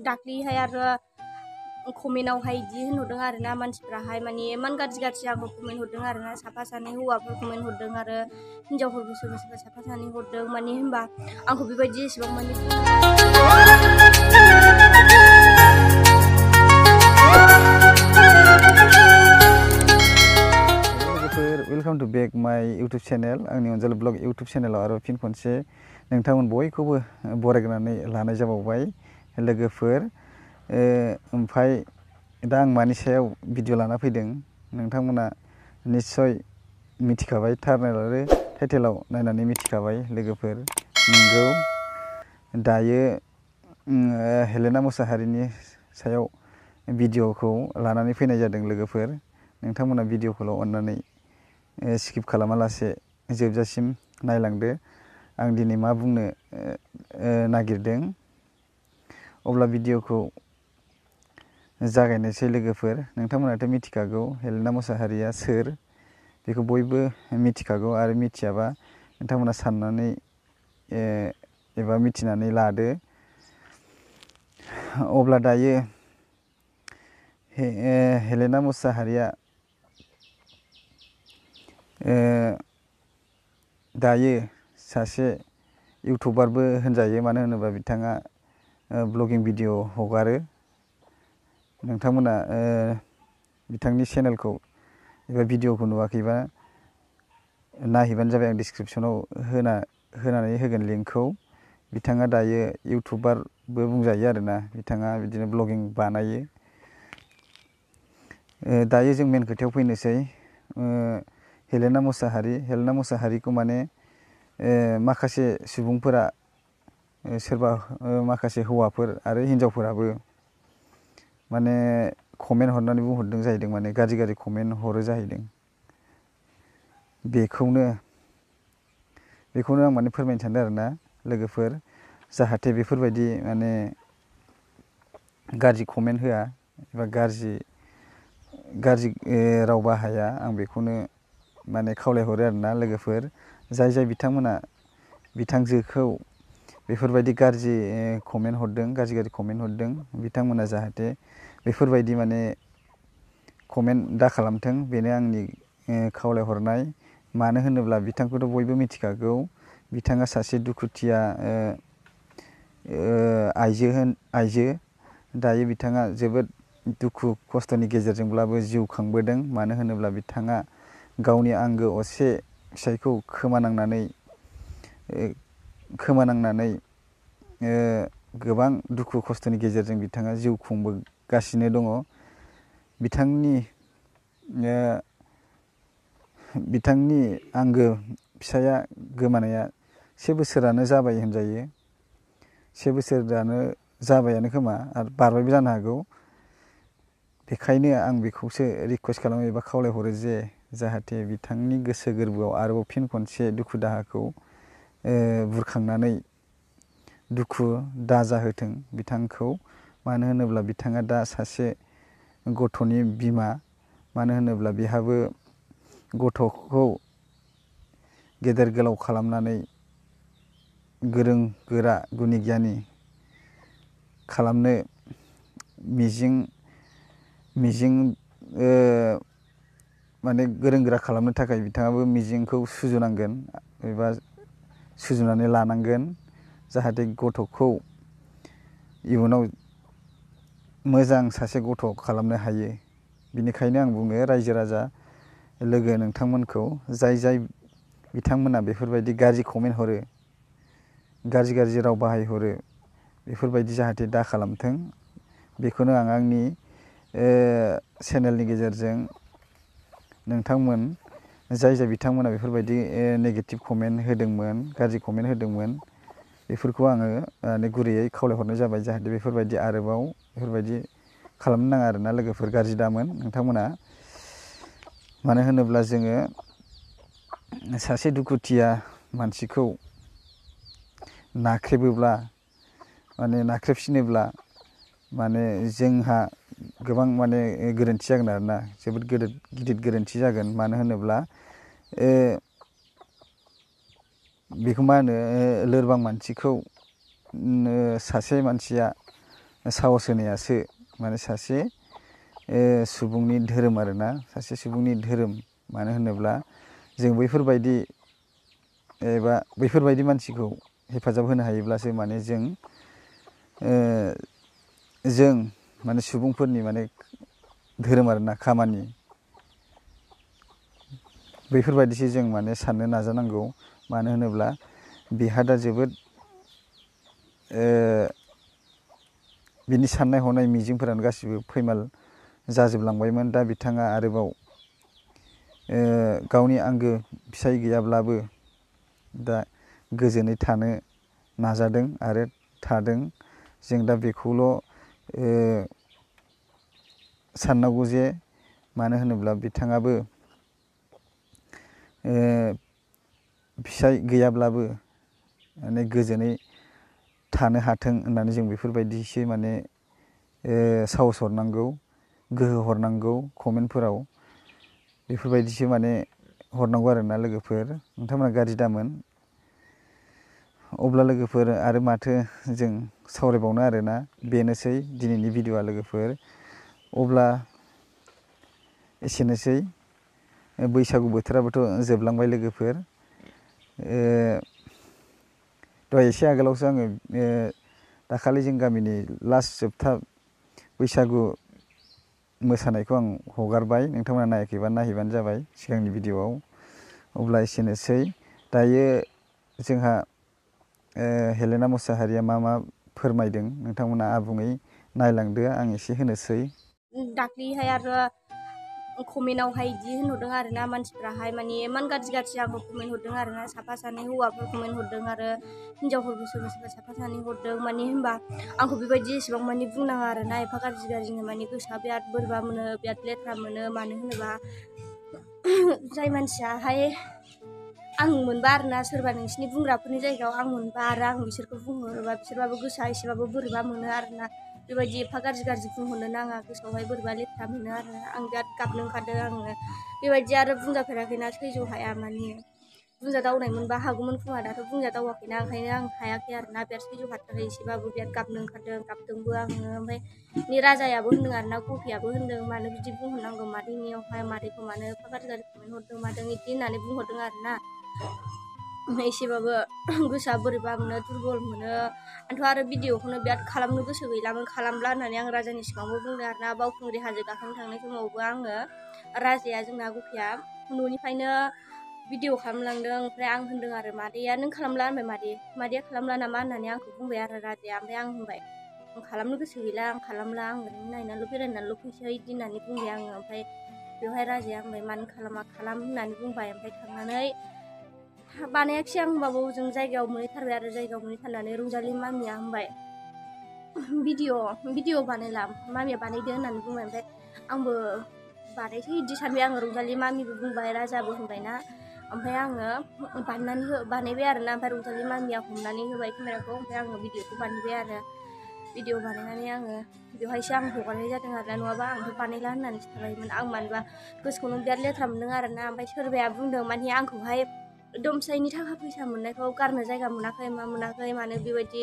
दाख्लैहाय आरो कमेन्टआवहाय इदि होनहरदों आरोना मानसिफ्राहाय माने इमान गाज्रि आंखौ कमेन्ट हरदों आरोना साफा सानै हौवाफोर कमेन्ट हरदों आरो हिनजावफोरबो सोरबा सोरबा साफा सानै हरदों माने होनबा आंखौ बेबायदि एसेबां माने वेलकाम टू बैक माय यूट्यूब चैनल आंनि अनजालु ब्लग यूट्यूब चैनलाव आरो फिन खनसे नोंथांमोन बयखौबो बरायग्रोनानै लानाय जाबावबाय लोगोफोर ओमफ्राय दा आं मानि सायाव भिडिअ लाना फैदों नोंथांमोना निश्चय मिथिखाबाय थाम्बनेल आरो टाइटेलाव नायनानै मिथिखाबाय लोगोफोर नंगौ दायो हेलेना मुसाहारिनि सायाव भिडिअखौ लानानै फैनाय जादों लोगोफोर नोंथांमोना भिडिअखौल' अननानै स्किप खालामालासे जोबजासिम नायलांदो आं दिनै मा बुंनो नागिरदों अब्ला भिडिअखौ जागायनोसै लोगोफोर नोंथांमोनाथ' मिथिखागौ हेलेना मुसाहारिया सोर बेखौ बयबो मिथिखागौ आरो मिथियाबा नोंथांमोना साननानै एबा मिथिनानै लादो अब्ला दायो हेलेना मुसाहारिया दायो सासे इउटुबारबो होनजायो मानो होनोबा बिथाङा ब्लगिं भिडिअ हगारो नोंथांमोना बिथांनि चेनेलखौ एबा भिडिअखौ नुवाखैबा नायहैबानो जाबाय आं डिसक्रिपसनाव होनानै होगोन लिंकखौ बिथाङा दायो इउटुबारबो बुंजायो आरोना बिथाङा बिदिनो ब्लगिं बानायो दायो जों मेन खोथायाव फैनोसै हेलेना मुसाहारिखौ माने माखासे सुबुंफोरा सोरबा माखासे हौवाफोर आरो हिनजावफोराबो माने कमेन्ट हरनानै बुंहरदों जाहैदों माने गाज्रि कमेन्ट हरो जाहैदों बेखौनो आं माने फोरमायनो सानदों आरोना लोगोफोर जाहाथे बेफोरबायदि माने गाज्रि कमेन्ट होआ एबा गाज्रि राव बाहाया आं बेखौनो माने खावलायहरो आरोना लोगोफोर जाय बिथांमोना बिथांजोखौ बेफोरबायदि गाज्रि कमेन्ट हरदों गाज्रि कमेन्ट हरदों बिथांमोना जाहाथे बेफोरबायदि माने कमेन्ट दा खालामथों बेनो आंनि खावलायहरनाय मानो होनोब्ला बिथांखौथ' बयबो मिथिखागौ बिथाङा सासे दुखुथिया आइजो दायो बिथाङा जोबोद दुखु खस्थ'नि गेजेरजोंब्लाबो जिउ खांबोदों मानो होनोब्ला बिथाङा गावनि आंगो असे फिसायखौ खोमानांनानै गोबां दुखु खस्थ'नि गेजेरजों बिथाङा जिउ खुंबोगासिनो दङ बिथांनि आंगो फिसाया गोमानाया 1 बोसोरानो जाबाय होनजायो 1 बोसोरानो जाबायानो खोमा आरो बारबायबो जानो हागौ बेखायनो आं बेखौसो रिकुवेस्ट खालामो एबा खावलायहरो जे जाहाथे बिथांनि गोसो गोरबोआव आरोबाव फिन खनसे दुखु दाहाखौ बुरखांनानै दुखु दाजाहोथों बिथांखौ मानो होनोब्ला बिथाङा दा सासे गथ'नि बिमा मानो होनोब्ला बिहाबो गथ'खौ गेदेर गोलाव खालामनानै गोरों गोरा गुनि गियानि खालामनो मिजिं माने गोरों गोरा खालामनो थाखाय बिथाङाबो मिजिंखौ सुजुनांगोन एबा सुजुनानै लानांगोन जाहाथे गथ'खौ इयुनाव मोजां सासे गथ' खालामनो हायो बिनिखायनो आं बुङो रायजो राजा लोगो नोंथांमोनखौ जाय बिथांमोना बेफोरबायदि गाज्रि कमेन्ट हरो गाज्रि राव बाहायहरो बेफोरबायदि जाहाथे दा खालामथों बेखौनो आं आंनि चेनेलनि गेजेरजों नोंथांमोन जाय बिथांमोना बेफोरबायदि नेगेटिभ कमेन्ट होदोंमोन गाज्रि कमेन्ट होदोंमोन बेफोरखौ आङो गुरैयै खावलायहरनाय जाबाय जाहाथे बेफोरबायदि आरोबाव बेफोरबायदि खालामनो नाङा आरोना लोगोफोर गाज्रि दामोन नोंथांमोना मानो होनोब्ला जोङो सासे दुखुथिया मानसिखौ नाख्रेबसिनोब्ला माने जोंहा गोबां माने गोरोन्थि जागोन आरोना जोबोद गिदिर गोरोन्थि जागोन मानो होनोब्ला बेखौ मा होनो लोरबां मानसिखौ सासे मानसिया साहस होनायासो माने सासे सुबुंनि धोरोम आरोना, सासे सुबुंनि धोरोम। मानो होनोब्ला जों बैफोरबायदि एबा बैफोरबायदि मानसिखौ हेफाजाब होनो हायोब्लासो माने जों माने सुबुंफोरनि माने धोरोम आरोना, खामानि बैफोरबायदिसो जों माने साननो नाजानांगौ। मानो होनोब्ला बिहा दा जोबोद बिनि साननाय हनाय मिजिंफोरानो गासिबो फैमाल जाजोबलांबायमोन। दा बिथाङा आरोबाव गावनि आंगो फिसाय गैयाब्लाबो दा गोजोनै थानो नाजादों आरो थादों। जों दा बेखौल' साननांगौ जे मानो होनोब्ला बिथाङाबो फिसाय गैयाब्लाबो माने गोजोनै थानो हाथों होननानै जों बेफोरबायदिसो माने साहस हरनांगौ, गोहो हरनांगौ। कमेन्टफोराव बेफोरबायदिसो माने हरनांगौ आरोना लोगोफोर, नोंथांमोना गाज्रि दामोन। अब्ला लोगोफोर आरो माथो जों सावरायबावनो आरोना, बेनोसै दिनैनि भिडिअ'आ लोगोफोर। अब्ला एसेनोसै, बैसागु बोथोराबोथ' जोबलांबाय लोगोफोर। दहाय एसे आगोलावसो आङो दाखालि जों गामिनि लास्ट जोबथा बैसागु मोसानायखौ आं हगारबाय। नोंथांमोना नायाखैबा नायहैबानो जाबाय सिगांनि भिडिअ'आव। अब्ला एसेनोसै। दायो जोंहा हेलेना मुसाहारिया मा मा फोरमायदों नोंथांमोना आबुङै नायलांदो, आं एसे होनोसै। दाख्लैहाय आरो कमेन्टआवहाय बिदि होनहरदों आरोना मानसिफ्राहाय, माने इमान गाज्रि गाज्रि आंखौ कमेन्ट हरदों आरोना। साफा सानै हौवाफोर कमेन्ट हरदों आरो हिनजावफोरबो सोरबा सोरबा साफा सानै हरदों। माने होनबा आंखौ बेबायदि एसेबां माने बुंनाङा आरोना, एफा गाज्रि गाज्रिनो। माने गोसोआ बिराद बोरैबा मोनो, बिराद लेथ्रा मोनो। मानो होनोबा जाय मानसियाहाय आं मोनबा आरोना, सोरबा नोंसिनि बुंग्राफोरनि जायगायाव आं मोनबा आरो आं बिसोरखौ बुंहरोबा बिसोरबाबो गोसोआ एसेबाबो बोरैबा मोनो आरोना। बेबायदि एफा गाज्रि गाज्रि बुंहरनो नाङा, गोसोआवहाय बोरैबा लेथ्रा मोनो आरो। आं बिराद गाबनो ओंखारदों आङो। बेबायदि आरो बुंजाफेराखैना, सैज' हाया। माने बुंजादावनायमोनबा हागौमोन खोमा, दाथ' बुंजादावाखैना, ओंखायनो आं हायाखै आरोना। बिराद सैज' हाथारै एसेबाबो बिराद गाबनो ओंखारदों, गाबदोंबो आङो। ओमफ्राय राजायाबो होनदों आरोना, कफियाबो होनदों, मानो बिदि बुंहरनांगौ मादैनियावहाय, मादैखौ मानो एफा गाज्रि गाज्रि कमेन्ट हरदों मादों बिदि होननानै बुंहरदों आरोना। एसेबाबो गोसोआ बोरैबा मोनो, दुरबल मोनो। आंथ' आरो भिडिअखौनो बिराद खालामनो गोसो गैलामोन, खालामला होननानै आं राजानि सिगाङावबो बुंदों आरोना। बावखुंग्रि हाजो गाखोनो थांनाय समावबो आङो, राजाया जोंना गफिया न'निफ्रायनो भिडिअ खालामलांदों। ओमफ्राय आं होनदों आरो, मादैया नों खालामला होनबाय, मादैया खालामला नामा होननानै आंखौ बुंबाय आरो राजाया। ओमफ्राय आं होनबाय, आं खालामनो गोसो गैला, आं खालामला, आं ओरैनो नायनानैल' बेरायनानैल' फैसै बिदि होननानै बुंबाय आङो। ओमफ्राय बेवहाय राजाया होनबाय, मानो खालामा, खालाम होननानै बुंबाय। ओमफ्राय थांनानै बानायाखिसै आं, होनबाबो जों जायगायाव मोनहैथारबाय आरो। जायगायाव मोनहैथारनानै रंजालि मामिया होनबाय, भिडिअ बानायला, मामिया बानायदो होननानै बुंबाय। ओमफ्राय आंबो बानायसै बिदि सानबाय आङो। रंजालि मामिबो बुंबाय, राजाबो होनबायना। ओमफ्राय आङो बानायबाय आरोना। ओमफ्राय रंजालि मामिया हमनानै होबाय केमेराखौ। ओमफ्राय आङो भिडिअखौ बानायबाय आरो। भिडिअ बानायनानै आङो बेवहायसो आं हगारनाय जादों आरोना, नङाबा आंथ' बानायला होननानैसो थाबायमोन। आं मानोबा गोसोखौनो बिराद लेथ्रा मोनदों आरोना। ओमफ्राय सोरबाया बुंदों माने आंखौहाय एकदम फिसायनि थाखा फैसा मोननायखौ गारनो जायगा मोनाखै, मा मोनाखै, मानो बेबायदि